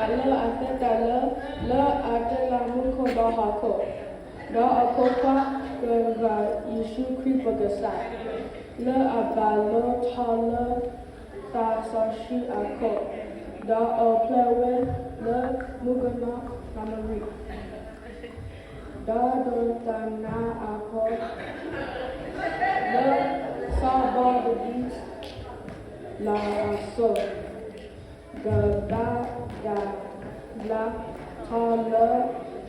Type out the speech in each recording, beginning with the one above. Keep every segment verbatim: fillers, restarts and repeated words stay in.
Lé atɛta lé, lé atɛla mɔ ko dɔ ha ko, dɔ ɔkɔ kwa kɛ va Yesu Kristo gɛ sa, lé aba lɔ tɔ lé ta sɔ shi akɔ, dɔ ɔplɛ wɛ lé mugana na mari. Dɔ dɔ ta na akɔ, lé sa ba bɛ bi la asɔ. Gaba da la kɔlɔ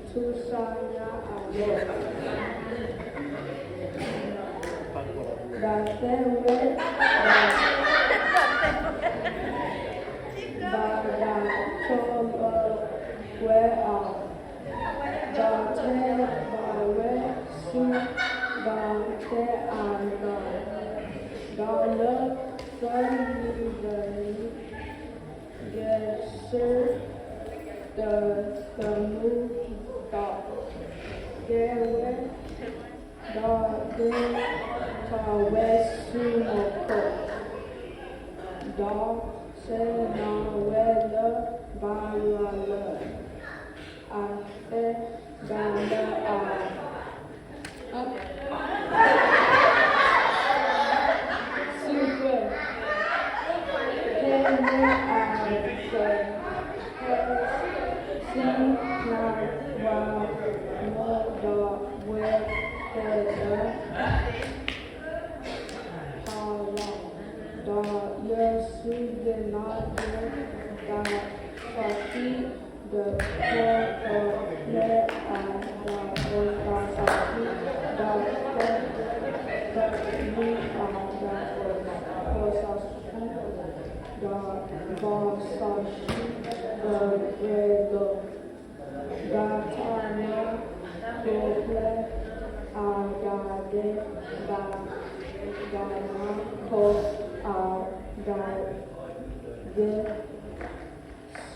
tusanya alo. Da sewe da ba da kɔlɔ we a. Da te ba we su da te a na. Da le se ni de ni. Gɛ sir dɔ tɔnu dɔ gɛ wɛ dɔ gɛ tɔ wɛ sumɔ kɔ dɔ sɛ nɔ wɛ lɛ ba yɔ lɛ. Afɛ ba lɛ a. Super. Hene a sɛ si na wa mɔ dɔ wɛ kɛ dɔ. Hala dɔ Yesu de na de da kɔsi.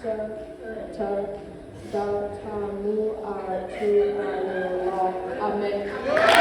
Sɛ, ta, da, ta, nu, a, tu, a, lo, lɔ. Amen.